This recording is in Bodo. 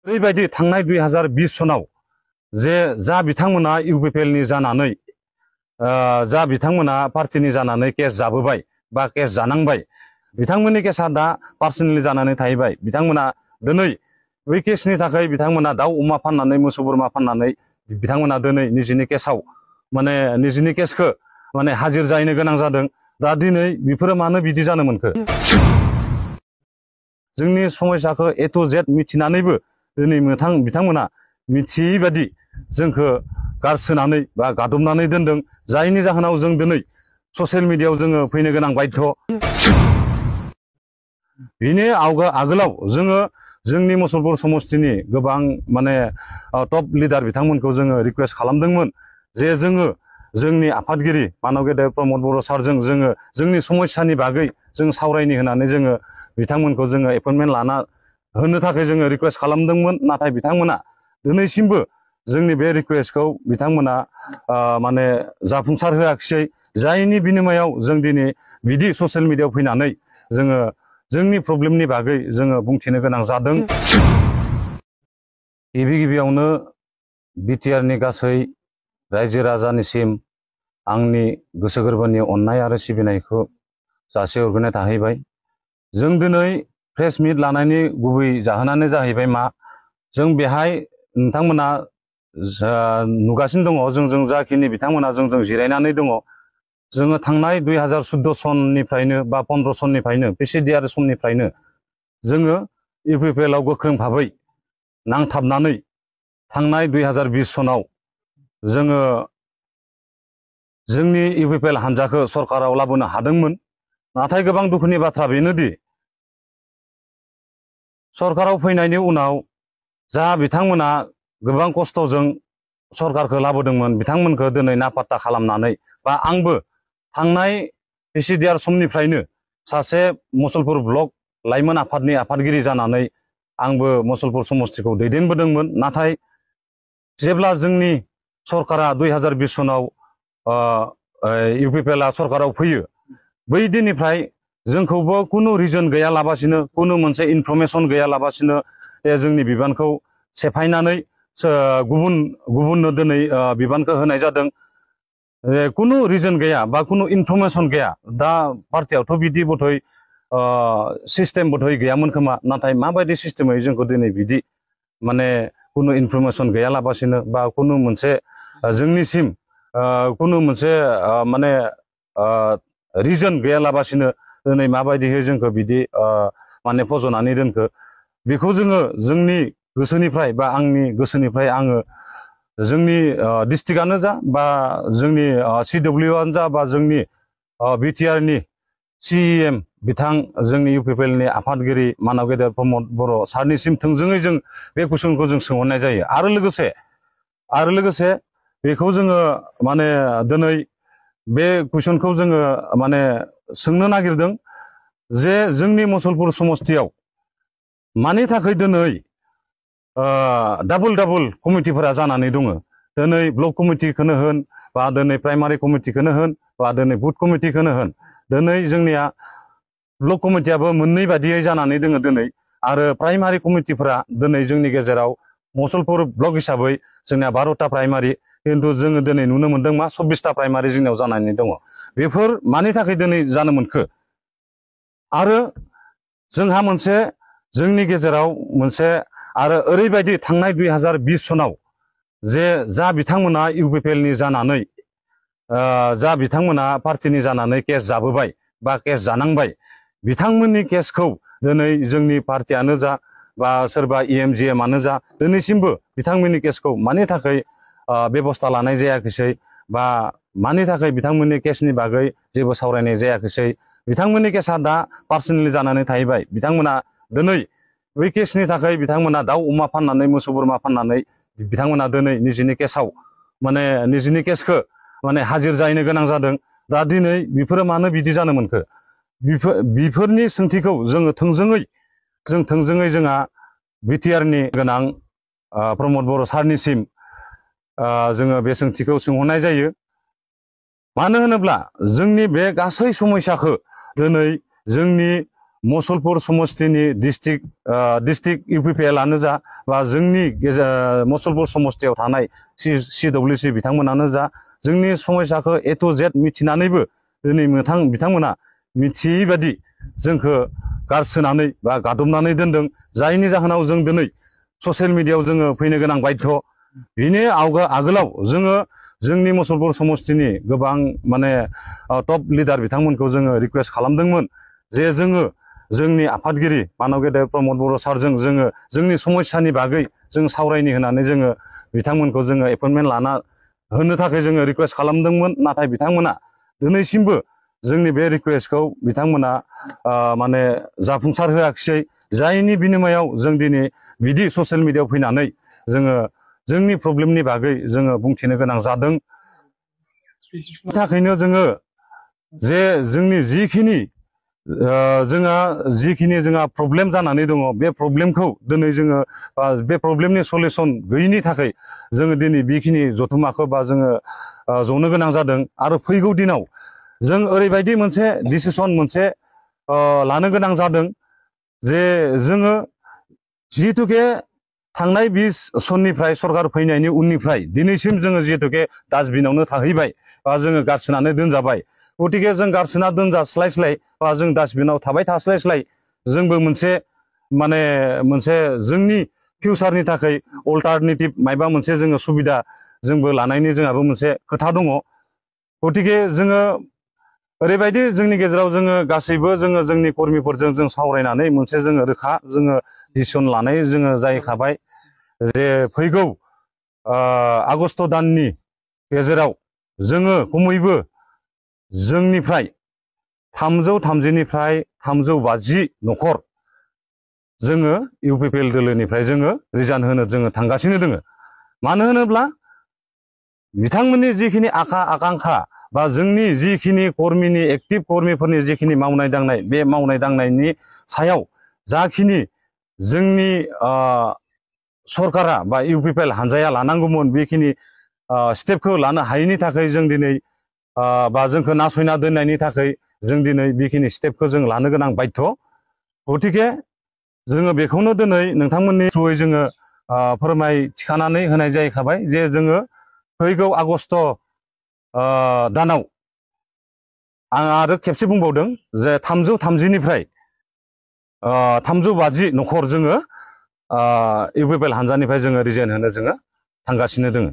ओरैबायदि थांनाय 2020 सनाव जे जा बिथांमोना इउपिपिएल नि जानानै जा बिथांमोना पार्टीनि जानानै केस जाबोबाय बा केस जानांबाय बिथांमोननि केसा दा पार्सनेलि जानानै थाहैबाय बिथांमोना दिनै बै केसनि थाखाय बिथांमोना दाउ अमा फाननानै मोसौ बोरमा फाननानै बिथांमोना दिनै निजिनि केसाव माने निजिनि केसखौ माने हाजिर जाहैनो गोनां जादों दा दिनै बेफोरो मानो बिदि जानो मोनखो जोंनि समस्याखौ ए टु जेड मिथिनानैबो दिनै बिथांमोना मिथियै बादि जोंखौ गारसोनानै बा गादबनानै दोनदों जायनि जाहोनाव जों दिनै ससियेल मिडियायाव जोङो फैनो गोनां बाध्य बिनि आगोलाव जोङो जोंनि मुसलपुर समस्तिनि गोबां माने टप लिडार बिथांमोनखौ जोङो रिक्वेस्ट खालामदोंमोन जे जोङो जोंनि आफादगिरि मानव गेदेर प्रमद बर' सारजों जोङो जोंनि समस्यानि बागै जों सावरायनो होनानै जोङो बिथांमोनखौ जोङो एपइन्टमेन्ट लाना होनो थाखाय जोङो रिक्वेस्ट खालामदोंमोन नाथाय बिथांमोना दिनैसिमबो जोंनि बे रिक्वेस्टखौ बिथांमोना माने जाफुंसार होआखिसै जायनि बिनिमयाव जों दिनै बिदि ससियेल मिडियायाव फैनानै जोङो जोंनि प्रब्लेमनि बागै जोङो बुंथिनो गोनां जादों गिबियावनो बिटिआर नि गासै रायजो राजानिसिम आंनि गोसो गोरबोनि अननाय आरो सिबिनायखौ जासिहरग्रोनाय थाहैबाय जों दिनै प्रेस मिट लानायनि गुबै जाहोनानो जाहैबाय मा जों बेहाय नोंथांमोना नुगासिनो दङ जों जाखिनि बिथांमोना जों जिरायनानै दङ जोङो थांनाय 2014 सननिफ्रायनो बा 15 सननिफ्रायनो पिसिडिआर समनिफ्रायनो जोङो इउपिपिएल आव गोख्रों भाबै नांथाबनानै थांनाय 2020 सनाव जोङो जोंनि इउपिपिएल हान्जाखौ सरकाराव लाबोनो हादोंमोन नाथाय गोबां दुखुनि बाथ्रा बेनोदि सरकाराव फैनायनि उनाव जा बिथांमोना गोबां खस्थ'जों सरकारखौ लाबोदोंमोन बिथांमोनखौ दिनै नापात्ता खालामनानै बा आंबो थांनाय पिसिडिआर समनिफ्रायनो सासे मुसलपुर ब्लक लाइमोन आफादनि आफादगिरि जानानै आंबो मुसलपुर समस्तिखौ दैदेनबोदोंमोन नाथाय जेब्ला जोंनि सरकारा 2020 सनाव इउपिपिएल सरकाराव फैयो बै दिननिफ्राय जोंखौबो खुनु रिजन गैयालाबासिनो खुनु मोनसे इनफरमेसन गैयालाबासिनो जोंनि बिबानखौ सेफायनानै गुबुननो दिनै बिबानखौ होनाय जादों खुनु रिजन गैया बा खुनु इनफरमेसन गैया दा पार्टियावथ' बिदि बधय सिस्टेम बधय गैयामोन खोमा नाथाय माबायदि सिस्टेमै जोंखौ दिनै बिदि माने खुनु इनफरमेसन गैयालाबासिनो बा खुनु मोनसे जोंनिसिम खुनु मोनसे माने रिजन गैयालाबासिनो दिनै माबायदिहै जोंखौ बिदि माने फज'नानै दोनखो बेखौ जोङो जोंनि गोसोनिफ्राय बा आंनि गोसोनिफ्राय आङो जोंनि डिस्ट्रिक्टआनो जा बा जोंनि CW आनो जा बा जोंनि बिटिआर नि CEM बिथां जोंनि इउपिपिएल नि आफादगिरि मानव गेदेर प्रमद बर' सारनिसिम थोंजोङै जों बे कुइसनखौ जों सोंहरनाय जायो आरो लोगोसे बेखौ जोङो माने दिनै बे कुइसनखौ जोङो माने सोंनो नागिरदों जे जोंनि मुसलपुर समस्तियाव मानि थाखाय दिनै डाबल कमिटिफोरा जानानै दङ दिनै ब्लक कमिटिखौनो होन बा दिनै प्राइमारि कमिटिखौनो होन बा दिनै बुथ कमिटिखौनो होन दिनै जोंनिया ब्लक कमिटियाबो मोननै बादियै जानानै दङ दिनै आरो प्राइमारि कमिटिफोरा दिनै जोंनि गेजेराव मुसलपुर ब्लक हिसाबै जोंनिया 12टा प्राइमारि किन्तु जोङो दिनै नुनो मोनदों मा 24टा प्राइमारि जोंनियाव जानानै दङ बेफोर मानि थाखाय दिनै जानो मोनखो आरो जोंहा मोनसे जोंनि गेजेराव मोनसे आरो ओरैबायदि थांनाय 2020 सनाव जे जा बिथांमोना इउपिपिएल नि जानानै जा बिथांमोना पार्टीनि जानानै केस जाबोबाय बा केस जानांबाय बिथांमोननि केसखौ दिनै जोंनि पार्टीयानो जा बा सोरबा EMGM आनो जा दिनैसिमबो बिथांमोननि केसखौ मानि थाखाय बेबस्था लानाय जायाखैसै बा मानि थाखाय बिथांमोननि केसनि बागै जेबो सावरायनाय जायाखैसै बिथांमोननि केसा दा पार्सनेलि जानानै थाहैबाय बिथांमोना दिनै बै केसनि थाखाय बिथांमोना दाउ अमा फाननानै मोसौ बोरमा फाननानै बिथांमोना दिनै निजिनि केसाव माने निजिनि केसखौ माने हाजिर जाहैनो गोनां जादों दा दिनै बेफोरो मानो बिदि जानो मोनखो बेफोरनि सोंथिखौ जोङो थोंजोङै जोंहा बिटिआर नि गोनां प्रमद बर' सारनिसिम जोङो बे सोंथिखौ सोंहरनाय जायो मानो होनोब्ला जोंनि बे गासै समस्याखौ दिनै जोंनि मुसलपुर समष्टिनि डिस्ट्रिक्ट UPPL आनो जा बा जोंनि मुसलपुर समष्टियाव थानाय CWC बिथांमोनानो जा जोंनि समस्याखौ A to Z मिथिनानैबो दिनै बिथांमोना मिथियै बादि जोंखौ गारसोनानै बा गादबनानै दोनदों जायनि जाहोनाव जों दिनै ससियेल मिडियायाव जोङो फैनो गोनां बाध्य बिनि आगोलाव जोङो जोंनि मुसलपुर समष्टिनि गोबां माने टप लिडार बिथांमोनखौ जोङो रिक्वेस्ट खालामदोंमोन जे जोङो जोंनि आफादगिरि मानव गेदेर प्रमद बर' सारजों जोङो जोंनि समस्यानि बागै जों सावरायनो होनानै जोङो बिथांमोनखौ जोङो एपइन्टमेन्ट लाना होनो थाखाय जोङो रिक्वेस्ट खालामदोंमोन नाथाय बिथांमोना दिनैसिमबो जोंनि बे रिक्वेस्टखौ बिथांमोना माने जाफुंसार होआखिसै जायनि बिनिमयाव जों दिनै बिदि ससियेल मिडियायाव फैनानै जोङो जोंनि प्रब्लेमनि बागै जोङो बुंथिनो गोनां जादों बिनि थाखायनो जोङो जे जोंनि जिखिनि जोंहा प्रब्लेम जानानै दङ बे प्रब्लेमखौ दिनै जोङो बे प्रब्लेमनि सलिउसन गैयिनि थाखाय जोङो दिनै बेखिनि जथुमाखौ बा जोङो जनो गोनां जादों आरो फैगौ दिनाव जों ओरैबायदि मोनसे डिसिसन मोनसे लानो गोनां जादों जे जोङो जिहेतुके थांनाय 20 सननिफ्राय सरकार फैनायनि उननिफ्राय दिनैसिम जोङो जिहेतुके डास्टबिनावनो थाहैबाय बा जोङो गारसोनानै दोनजाबाय गतिके जों गारसोना दोनजास्लायस्लाय बा जों डास्टबिनाव थाबाय थास्लायस्लाय जोंबो मोनसे माने मोनसे जोंनि फिउचारनि थाखाय अल्टारनेटिभ मायबा मोनसे जोङो सुबिदा जोंबो लानायनि जोंहाबो मोनसे खोथा दङ गतिके जोङो ओरैबायदि जोंनि गेजेराव जोङो गासैबो जोङो जोंनि कर्मिफोरजों जों सावरायनानै मोनसे जोङो रोखा जोङो डिसिसन लानाय जोङो जाहैखाबाय जे फैगौ आगस्ट दाननि गेजेराव जोङो खमैबो जोंनिफ्राय 330 निफ्राय 350 न'खर जोङो UPPL दोलोनिफ्राय जोङो रिजाइन होनो जोङो थांगासिनो दोङो मानो होनोब्ला बिथांमोननि जिखिनि आकांक्षा बा जोंनि जिखिनि कर्मिनि एक्टिभ कर्मिफोरनि जिखिनि मावनाय दांनाय बे मावनाय दांनायनि सायाव जाखिनि जोंनि सरकारा बा UPPL हानजाया लानांगौमोन बेखिनि स्टेपखौ लानो हायैनि थाखाय जों दिनै बा जोंखौ नासयना दोननायनि थाखाय जों दिनै बेखिनि स्टेपखौ जों लानो गोनां बाध्य गतिके जोङो बेखौनो दिनै नोंथांमोननि थ्रुयै जोङो फोरमायथिखानानै होनाय जाहैखाबाय जे जोङो फैगौ आगस्ट दानाव आं आरो खेबसे बुंबावदों जे 330 निफ्राय 350 न'खर जोङो UPPL हानजानिफ्राय जोङो रिजाइन होनो जोङो थांगासिनो दोङो।